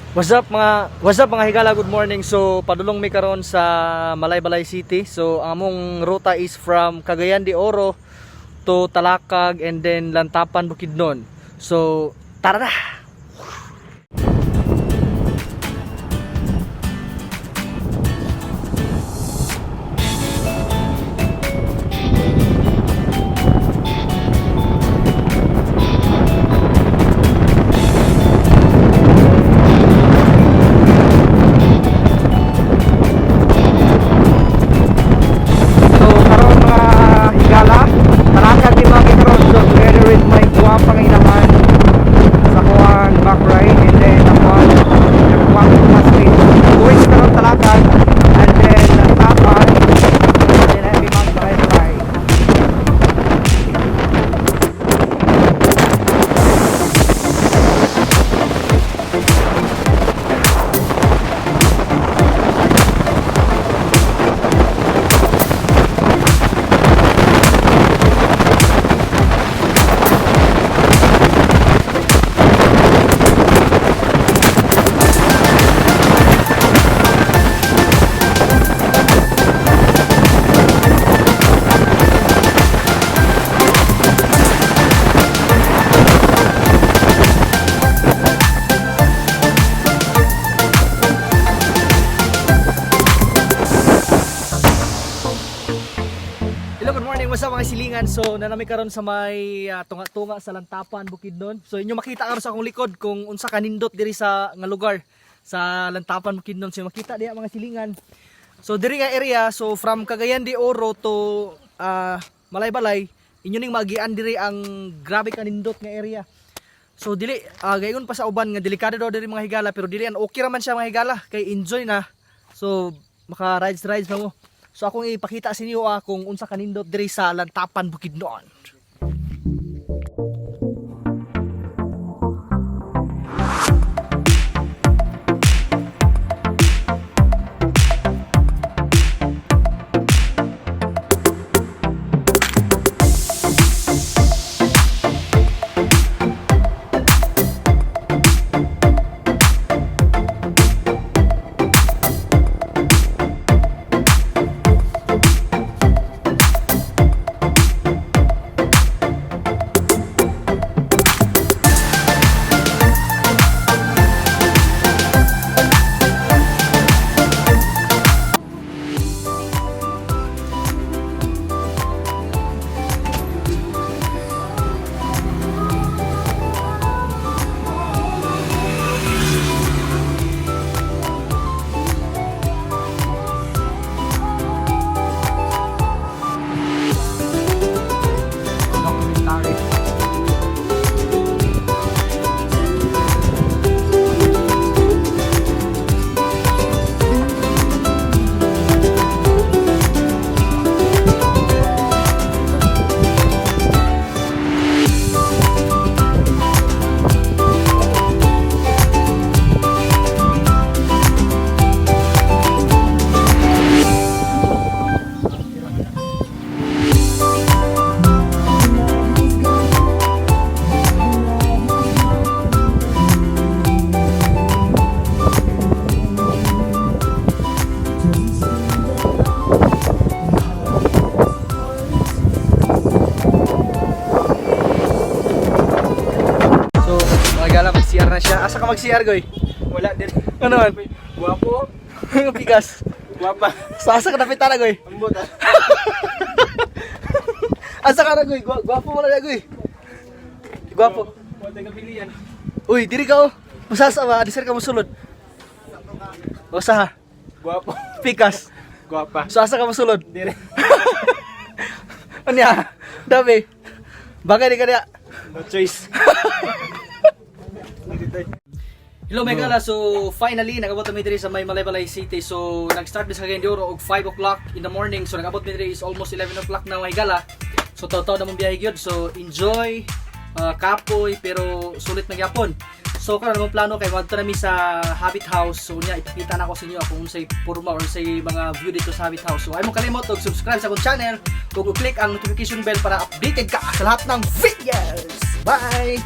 What's up, mga higala, good morning. So padulong mi karon sa Malaybalay City. So ang among ruta is from Cagayan de Oro to Talakag and then Lantapan, Bukidnon. So tara na. So karon, mga higala, Talakag di mga karon. So together with my guwapa nga inahan sa kuan back right and then ako ang classmate. Going karon Talakag and then Lantapan and then happy mag Malaybalay. Hello, good morning. What's up, mga silingan? So, nanami karon sa may tunga-tunga sa Lantapan, Bukidnon. So, inyo makita karon sa akong likod kung unsa kanindot diri sa nga lugar sa Lantapan, Bukidnon. So, makita diha, mga silingan. So, diri nga area, so from Cagayan de Oro to Malaybalay, inyo ning magian diri ang grabe kanindot nga area. So dili gayon pa sa uban nga delikado daw diri, mga higala, pero dili an okay ra man siya, mga higala, kay enjoy na. So maka rides rides pa mo. So akong ipakita sa inyo kung unsa kanindot diri sa Lantapan, Bukidnon. Documentary. So mga higala, mag-CR na siya. Asa ka mag-CR, goy? Wala din. Ano man? Guwapo. Pigas. Guwapa. So asa ka napit na, goy? Ambot ah. Asa ka na, goy? Gwapo mo na, goy. Gwapo. Wala tayong kapilian. Uy, diri ka oh. Masasa ba? Di sir ka mosulod. Usa ha. Guwapo. Pikas. Guwapa. So asa ka mosulod? Dire. Anya? Dami. Bagay di ka niya. No choice. Hello, Megala. So finally nagabot mi diri sa may Malaybalay City. So nag-start mi sa Cagayan de Oro og 5 o'clock in the morning. So nagabot mi diri is almost 11 o'clock na, mga higala. So taw-taw na mong biyahe gyud. So enjoy, kapoy pero sulit na gyapon. So karon among plano kay moadto na mi sa Habit House. So nya ipakita na ko sa inyo kung unsay porma or unsay mga view dito sa Habit House. So ay mo kalimot og subscribe sa akong channel ug click ang notification bell para updated ka sa lahat ng videos. Bye.